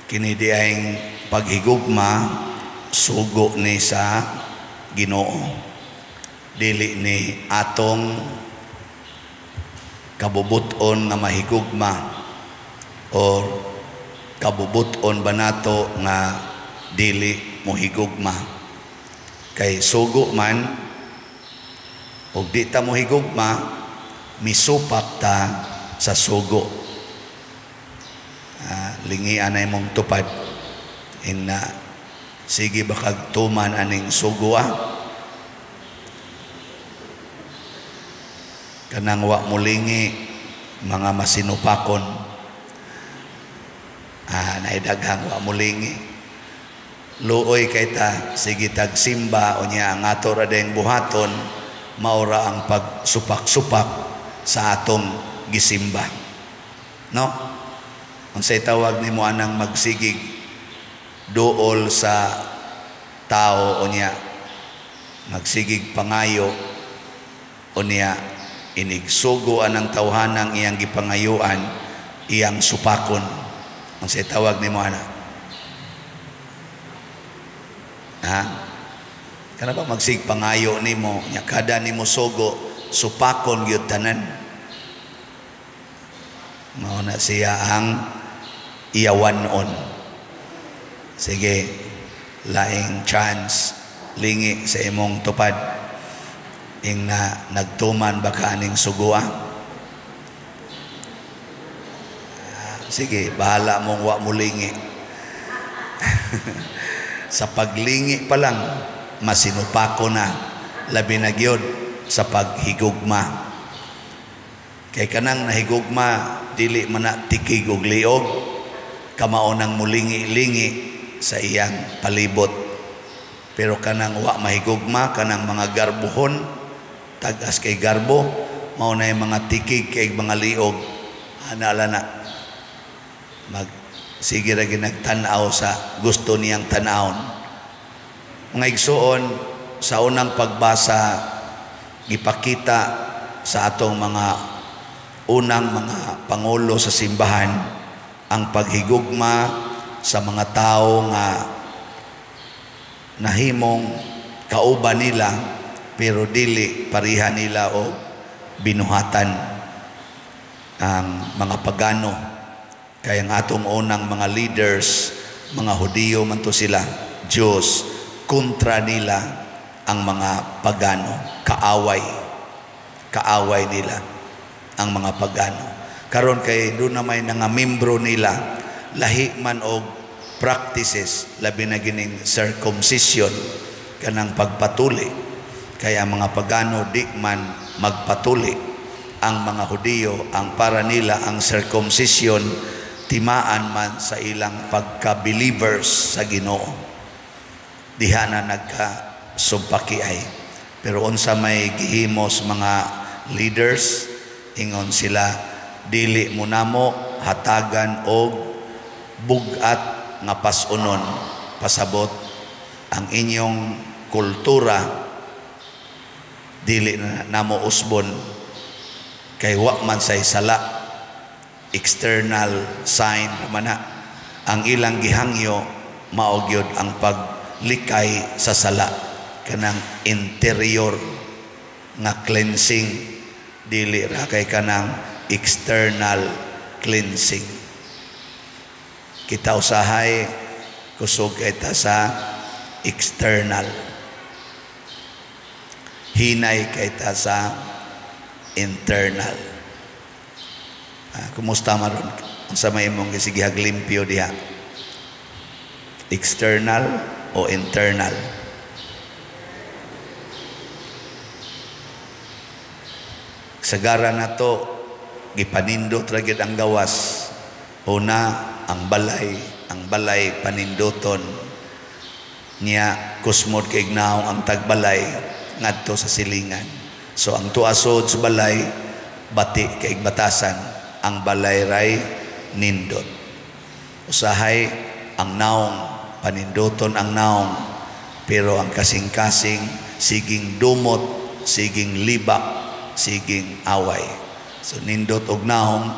Kini diayng paghigugma, sugo ni sa Ginoo, dili ni atong kabubuton nga mahigugma or kabubuton ba nato nga dili mohigugma. Kay sugo man og di ta mohigugma, misupak ta sa sugo. Lingian na imong tupad ing na sige ba kag tuman aning sugo, ah? Kanang wa mulingi, mga masinupakon. Naidaghang wa mulingi. Luoy kay ta, sige tag simba, unya ang ato ra dayong buhaton maura ang pagsupak-supak sa atong gisimba. No? Unsay tawag nimo anang magsigig duol sa tao unya magsigig pangayo, unya inigsugo anang tawhanang iyang gipangayuan, iyang supakon? Unsay tawag nimo ana? Ha? Kana ba magsig pangayo nimo nya kada nimo sugo supakon gyud tanan? Mao na siya ang iyawanon. Sige, laing chance, lingi sa imong tupad ing na nagtuman ba ka aning sugua? Sige, bahala mong wa mo lingi. Sa paglingi pa lang masinupako na, labi na gyud sa paghigugma. Kay kanang nahigugma dili man na tikig og liog, kamao nang mulingi-lingi sa iyang palibot. Pero kanang wa mahigugma, kanang mga garbohon, tag-as kay garbo, mao na yung mga tikig kay mga liog. Ana na mag sige ra ginagtan-aw sa gusto niyang tan-awon. Mga igsuon, sa unang pagbasa gipakita sa atong mga unang mga pangulo sa simbahan ang paghigugma sa mga tao nga nahimong kauban nila pero dili pareha nila o binuhatan, ang mga pagano. Kaya ang atong unang mga leaders, mga Hudiyo man to sila, Diyos, kontra nila ang mga pagano, kaaway, kaaway nila ang mga pagano. Karon kay doon na may nga membro nila, lahi man og practices, labi na gining circumcision, kanang pagpatuli. Kaya ang mga pagano di man magpatuli. Ang mga Hudiyo, ang para nila ang circumcision timaan man sa ilang pagka-believers sa Ginoo. Diha na nagkasumpaki ay. Pero unsa may gihimos mga leaders, ingon sila, dili mo namo hatagan og bug-at nga pasunon, pasabot ang inyong kultura dili na namo usbon, kay wa man say sala, external sign man na. Ang ilang gihangyo mao gyud ang paglikay sa sala, kanang interior nga cleansing, dili ra kay kanang external cleansing. Kita usahay kusog kita sa external, hinay kayta sa internal. Kumusta maron? Unsa may imong gisigihag limpyo diha? External o internal? Sagara na to, gipanindot ra gyud ang gawas. Una, ang balay paninduton. Niya kusmod kay naong ang tagbalay ngadto sa silingan. So ang tuasod sa balay bati kay batasan, ang balay ray nindot. Usahay ang naong paninduton ang naong, pero ang kasing-kasing siging dumot, siging libak, siging away. So nindot og naong,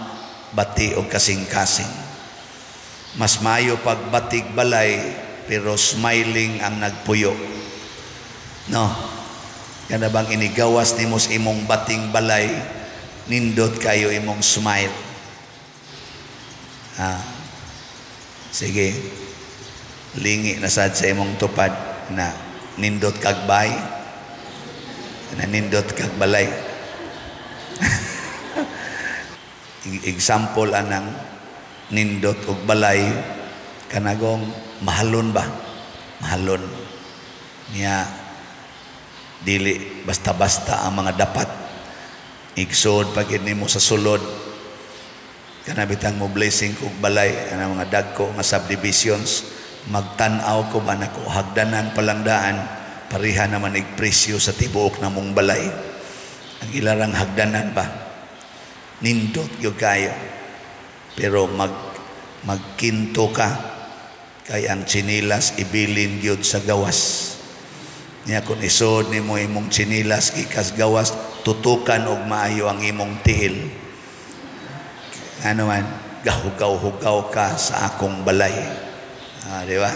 bati og kasing-kasing. Mas maayo pagbatig balay pero smiling ang nagpuyo. No? Kana bang inigawas nimo sa imong bating balay, nindot kayo imong smile. Ah. Sige. Lingi na sad sa imong tupad na nindot kag bay, na nindot kag balay. Example anang nindot og balay, kanagong mahalon ba? Mahalon. Niya dili basta-basta ang mga dapat. Igsod pag nimo sa sulod, kana bitang mo blessing kog balay ana mga dagko nga subdivisions, magtan-aw ko ba nako hagdanan palangdaan, pareha naman ig presyo sa tibuok namong balay. Ang ilarang hagdanan ba nindot gyud kayo, pero magkinto ka kay ang tsinilas ibilin gyud sa gawas. Niya kung isod nimo imong tsinilas gikas gawas, tutukan og maayo ang imong tiil. Ano man, gahugaw-hugaw ka sa akong balay. Ah, di ba?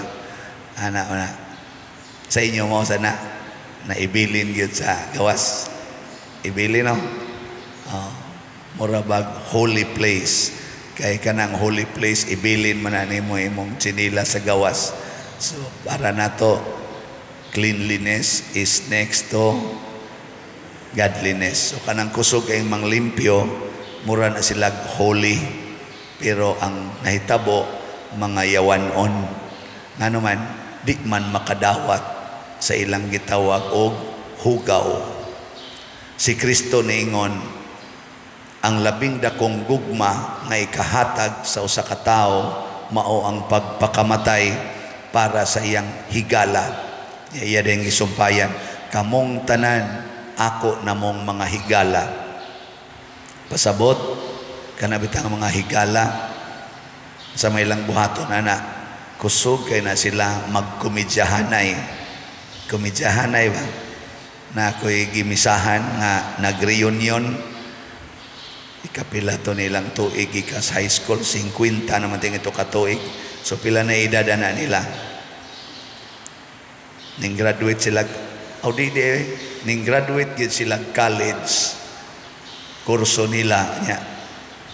Ana, ana. Sa inyo mo sana naibilin gyud sa gawas. Ibilin, no? Oh, mura bag holy place. Kay kanang holy place ibilin man na nimo imong tsinila sa gawas. So para nato, cleanliness is next to godliness. So kanang kusog kay manglimpyo, mura na sila holy, pero ang nahitabo mga yawanon. Ngano man di man makadawat sa ilang gitawag og hugaw. Si Kristo niingon, ang labing dakong gugma nga ikahatag sa usa ka tawo mao ang pagpakamatay para sa iyang higala. Iya din gisumpayan, kamong tanan ako namong mga higala. Pasabot kana bitang mga higala sa may ilang buhaton ana, kusog kay na sila magkomedyahanay. Komedyahanay ba? Na ako'y gimisahan nga nag-reunion. Ikapila to nilang tuig ikas high school, 50 naman ting ito katuig. So pila na edad na nila. Ning graduate sila, oh, di, di, ning graduate gyud sila college. Kurso nila nya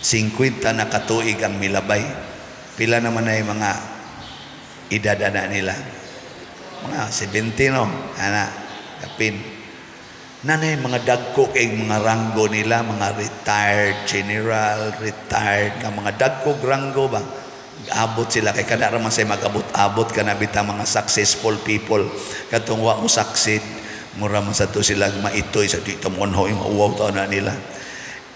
50 na katuig ang milabay. Pila naman ay mga edad na nila? Mga 70, no? Ana, kapin. Nanay mga dagko kay mga ranggo nila, mga retired general, retired nga mga dagko ranggo ba? Abot sila kay kada ra man say mag-abot-abot kana bitaw mga successful people. Katong wa mo succeed, mura man sa to sila maitoy sa dito mo hoy mauwaw ta na nila.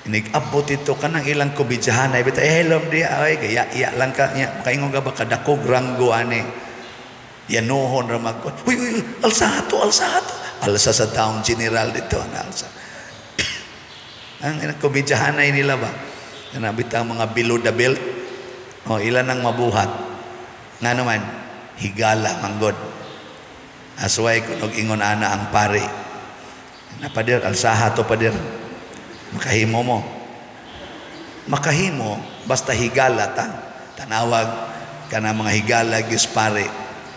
Inig-abot ito kanang ilang kubidyahan ay bitaw, eh, hello di ay kaya iya lang ka nya makaingon ka ba kadakog ranggo ani. Yanuhon ra mag, uy uy, alsa to, alsa to. Alsa sa town general dito ana alsa. Ang ilang kubidyahan ay nila ba? Kana bitaw mga below the belt. O ilan ang mabuhat? Nga naman, higala manggod. Asway kung ingon ana ang pari. Na pader, alsaha to pader. Makahimo mo. Makahimo, basta higala ta. Tanawag ka na mga higala gyud pare.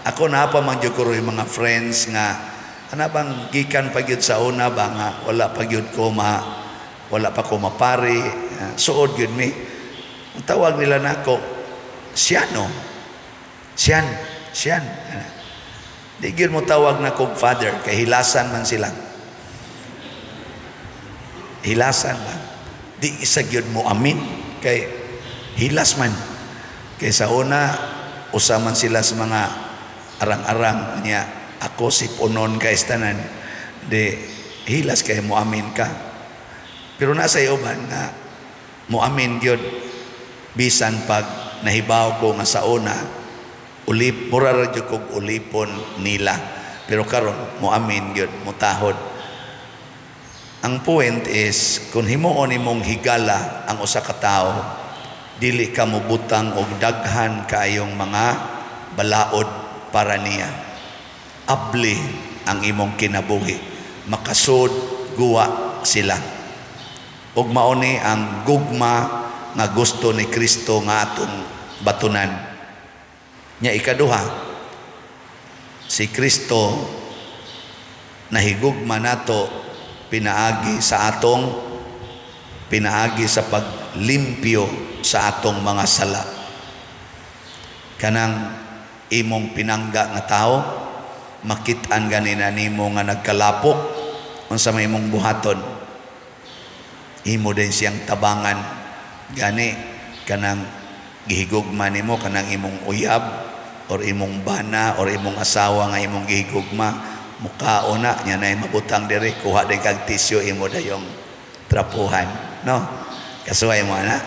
Ako na pa man jud ko mga friends nga ana bang gikan pa gyud sa una ba nga wala pa gyud ko ma wala pa ko mapari, suod gyud mi. Ang tawag nila nako, Siano. Sian, Sian. Di gyud mo tawag na kog father kay hilasan man sila. Hilasan ba? Di isa gyud mo amin kay hilas man. Kay sa una usa man sila sa mga arang-arang niya, ako si punon kay tanan. Di hilas kay mo amin ka. Pero nasa uban nga mo amin gyud bisan pag nahibaw ko nga sa una ulip mura ra gyud kog ulipon nila. Pero karon mo amin gyud, mutahod. Ang point is, kung himuon nimong higala ang usa ka tawo, dili ka mobutang og daghan kaayong mga balaod para niya. Abli ang imong kinabuhi. Makasud guwa sila. Ug mao ni ang gugma nga gusto ni Kristo nga atong batunan. Nya ikaduha, si Kristo nahigugma nato pinaagi sa atong, pinaagi sa paglimpyo sa atong mga sala. Kanang imong pinangga nga tao, makit-an ganina nimo nga nagkalapok, unsa may imong buhaton? Imo din siyang tabangan. Gani kanang gihigugma nimo, kanang imong uyab or imong bana or imong asawa nga imong gihigugma, mukaon na nya nay mabutang diri, kuha din kag tisyo, imo dayong trapuhan, no? Kasuway mo ana.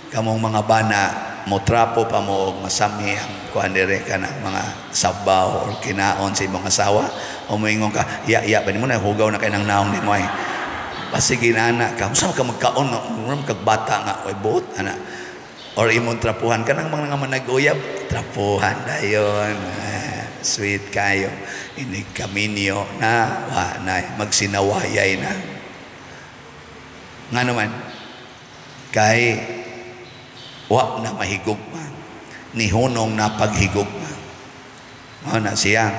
Kamong mga bana, mo trapo pa mo og masami ang kuan diri, kanang mga sabaw or kinaon sa imong asawa, o moingon ka, "Ya ya ba nimo na hugaw na kay nang naong nimo ay." Pasige ana ka, unsa ka magkaon nga murag kag bata nga oy buot ana, or imong trapuhan kanang mga manag-uyab, trapuhan dayon. Ah, sweet kayo ini kaminyo na wa na magsinawayay na. Nga naman kay wa na mahigugma, nihunong na paghigugma. Mao na siya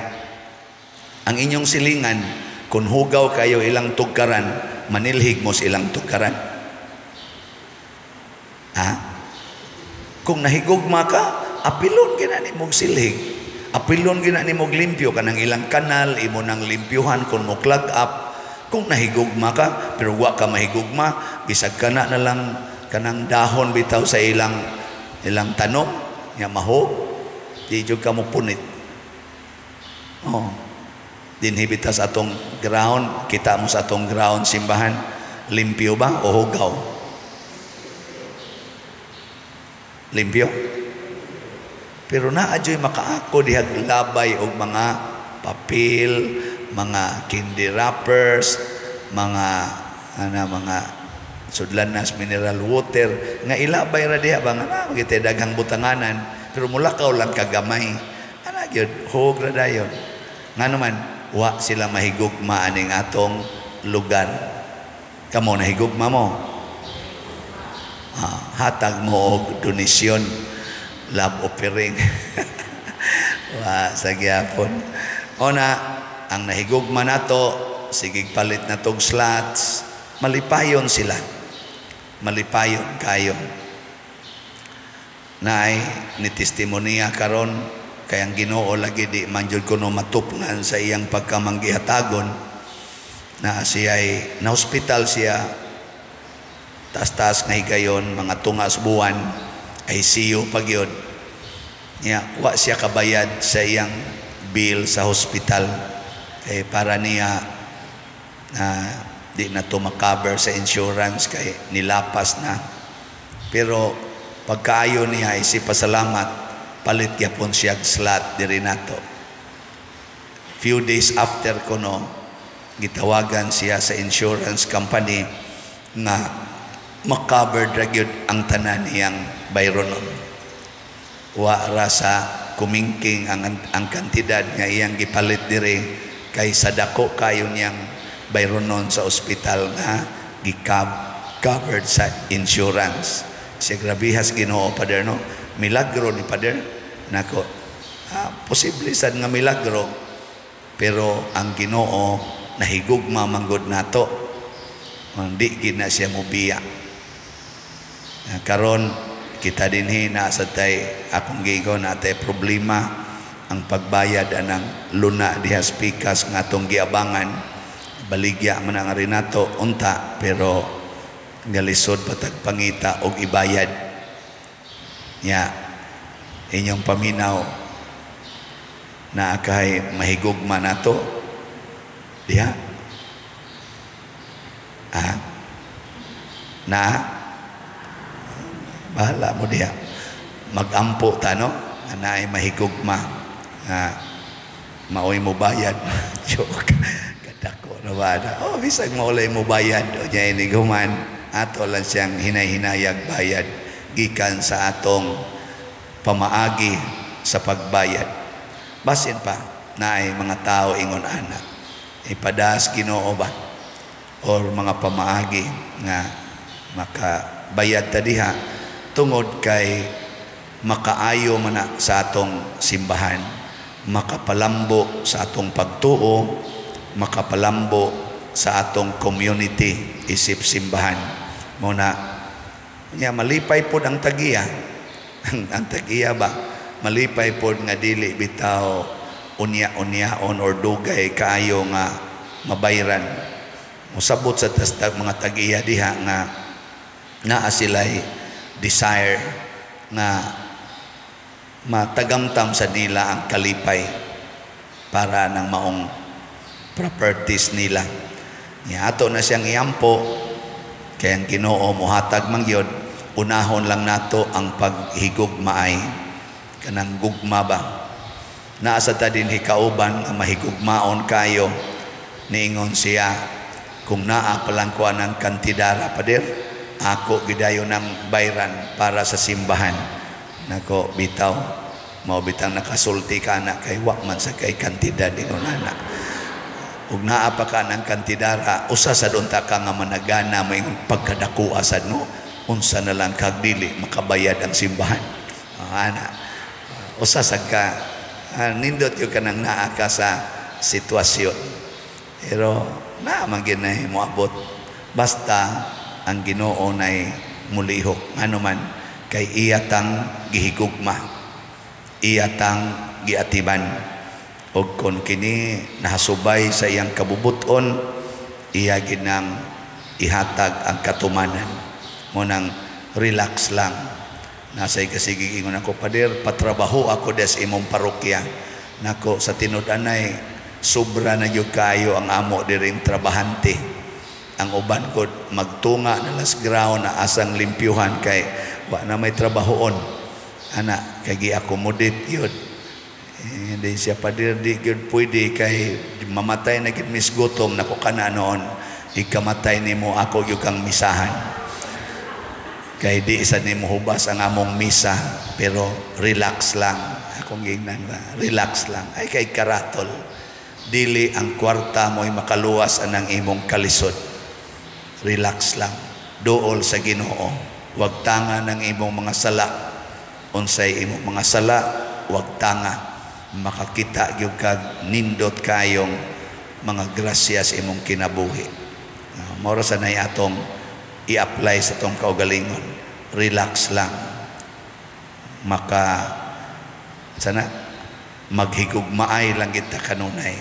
ang inyong silingan, kung hugaw kayo ilang tugkaran, manilhig mo sa ilang tugkaran, ha? Kung nahigugma ka, apilon gina nimog silhig, apilon gina nimog limpyo kanang ilang kanal, imo nang limpyuhan kung mo clog up, kung nahigugma ka. Pero wa ka mahigugma, bisag kana na lang kanang dahon bitaw sa ilang ilang tanom nya mahog, di jud ka mo punit. Oh, dinhi bitaw sa atong ground, kita mo sa atong ground simbahan, limpyo ba o hugaw? Limpyo. Pero naa dyo'y makaako dihag labay og mga papel, mga candy wrappers, mga ana, mga sudlanas mineral water nga ilabay ra diha ba nga na magitay daghang butanganan, pero mulakaw lang kagamay ana gyud, hug ra dayon. Ngano man wa sila mahigugma aning atong lugar? Kamo, nahigugma mo? Ah, hatag mo og donasyon, love offering. Wa sa gyapon. Ona ang nahigugma nato, sige palit na tog slots, malipayon sila, malipayon kayo. Naay ni testimonya karon, kay ang Ginoo lagi di man jud kuno matupngan sa iyang pagkamanggihatagon, na siya'y na hospital siya taas-taas nga higayon, mga tungas buwan, ICU pa gyud niya. Wa siya kabayad sa iyang bill sa hospital kay para niya na di na to makover sa insurance kay nilapas na. Pero pagkaayo niya, isip pasalamat, palit gyapon siya slot diri nato. Few days after kuno, gitawagan siya sa insurance company nga makover ra gyud ang tanan niyang bayronon. Wa ra sa kumingking ang kantidad nga iyang gipalit diri kay sa dako kayo niyang bayronon sa ospital nga gi-covered sa insurance. Siya, "Grabihas Ginoo, Pader, no? Milagro ni Pader." Nako, posible sad nga milagro, pero ang Ginoo nahigugma manggod nato. Hindi gid na siya mobiya. Karon kita dinhi na sa tay akong giingon natay problema ang pagbayad anang luna diha sa pikas nga atong giabangan. Baligya man ang nato unta, pero galisod patag pangita og ibayad nya. Inyong paminaw, na kay mahigugma nato diha, ha? Na bahala mo diha, magampo ta, no, naay mahigugma nga maoy mo bayad. Joke. Kadako na ba na? Oh, bisag maulay mo bayad o niya iniguman, ato lang siyang hinay-hinayag bayad gikan sa atong pamaagi sa pagbayad. Basin pa naay mga tao ingon ana, ipadas Ginoo ba or mga pamaagi nga makabayad ta diha tungod kay Makaayo man na sa atong simbahan, makapalambo sa atong pagtuo, makapalambo sa atong community isip simbahan. Mao na nya malipay pod ang tagiya. Ang tagiya ba, malipay pod nga dili bitaw unya-unyaon or dugay kaayo nga mabayran. Musabot sa tastag mga tagiya diha nga naa sila'y desire nga matagamtam sa nila ang kalipay para ng maong properties nila. Ya, ato na siyang iampo kay ang Ginoo mohatag man gyud. Unahon lang nato ang paghigugmaay, kanang gugma ba. Naa sa ta din hikauban nga mahigugmaon kayo. Niingon siya, "Kung naa palang ko ng kantidara, pader, ako gidayon ng bayran para sa simbahan." Nako, bitaw mao bitang nakasulti ka na kay wa man sa kay kantidad. Ingon ana, ug naa pa ka ng kantidara, usa sa unta ka nga managana, moingon, "Pagkadakoa sad, no? Unsa na lang kag dili makabayad ang simbahan?" Ana, usa sa ka nindot yung kanang naa ka sa sitwasyon, pero naa man gyud na moabot basta ang Ginoo nay mulihok. Ano man kay iya tang gihigugma, iya tang giatiman, og kon kini nahasubay sa iyang kabubuton, iya ginang ihatag ang katumanan. Mao nang relax lang. Nasay kasigi ingon ako, "Pader, patrabaho ako des imong parokya." Nako, sa tinud-anay sobra na gyud kayo ang amo diring trabahante. Ang uban ko magtunga na las ground na asang limpyuhan kay wa na may trabahoon ana, kay gi-accommodate yun. Eh, hindi siya, "Pader, di gyud pwede kay mamatay na gid mis gutom." Nako, kana noon, ikamatay nimo, ako gyud kang misahan kay di isa nimo hubas ang among misa. Pero relax lang, akong gingnan ba, relax lang. Ay, kay karatol, dili ang kwarta mo'y makaluwas anang imong kalisod. Relax lang, duol sa Ginoo, wag tanga ng imong mga sala. Unsay imong mga sala, wag tanga. Makakita gyud kag nindot kayong mga grasya sa imong kinabuhi. Mao ra sa nay atong i-apply sa atong kaugalingon. Relax lang, maka sana maghigugmaay lang kita kanunay.